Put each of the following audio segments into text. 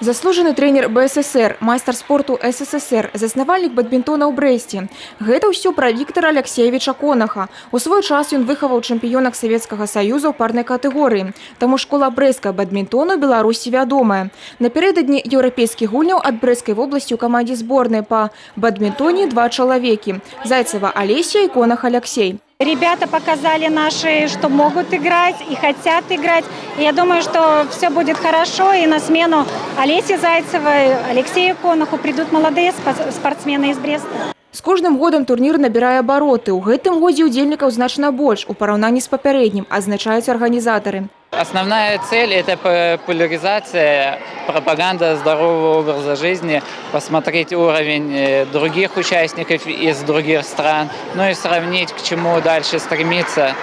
Заслужаны трэнер БССР, майстар спорту СССР, заснавальнік бадмінтона ў Брэсце. Гэта ўсё пра Віктара Аляксеевіча Конаха. У свой час ён выхаваў чэмпіёнак Савецкага Саюза ў парнай катэгорыі. Таму школа брэсцкага бадмінтону ў Беларусі вядомая. Напярэдадні еўрапейскіх гульняў ад Брэсцкай вобласці ў камандзе зборнай па бадмінтоне два чалавекі: Зайцева Алеся і Конах Аляксей. Ребята показали наши, что могут играть и хотят играть. И я думаю, что все будет хорошо. И на смену Олесе Зайцевой, Алексею Коноху придут молодые спортсмены из Бреста. З кожным годам турнір набірае абароты. У гэтым годзе ўдзельнікаў значна больш у параўнанні з папярэднім, адзначаюць арганізатары. Основная цель – это популяризация, пропаганда здорового образа жизни, посмотреть уровень других участников из других стран, ну и сравнить, к чему дальше стремиться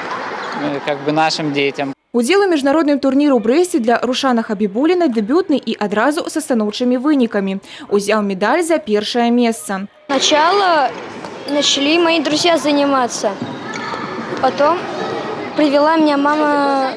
как бы нашим детям. Удзел у міжнародным турніру ў Брэсце для Рушана Хабібуліна дэбютны і адразу са станоўчымі вынікамі. Узяў медаль за першае месца. Сначала начали мои друзья заниматься. Потом привела меня мама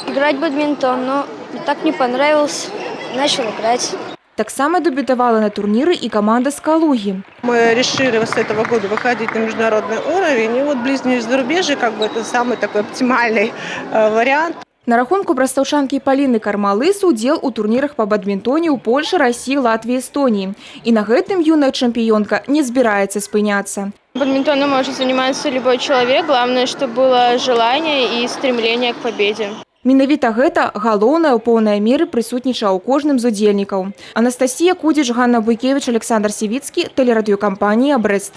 играть в бадминтон, но так не понравилось, начал играть. Таксама дэбютавала на турніры і каманда з Калугі. Мы решили с этого года выходить на международный уровень. И вот ближнее зарубежье, как бы, это самый такой оптимальный вариант. На рахунку брастаўчанкі Паліны Кармалыс удзел у турнірах па бадмінтоне ў Польшы, Расіі, Латвіі, Эстоніі. І на гэтым юная чэмпіёнка не збіраецца спыняцца. Бадминтоном может заниматься любой человек. Главное, чтобы было желание и стремление к победе. Менавіта гэта галоўнае ў поўнай меры прысутнічае ў кожным з удзельнікаў. Анастасія Кудзіч, Ганна Буйкевіч, Аляксандр Сівіцкі, тэлерадыёкампанія «Брэст».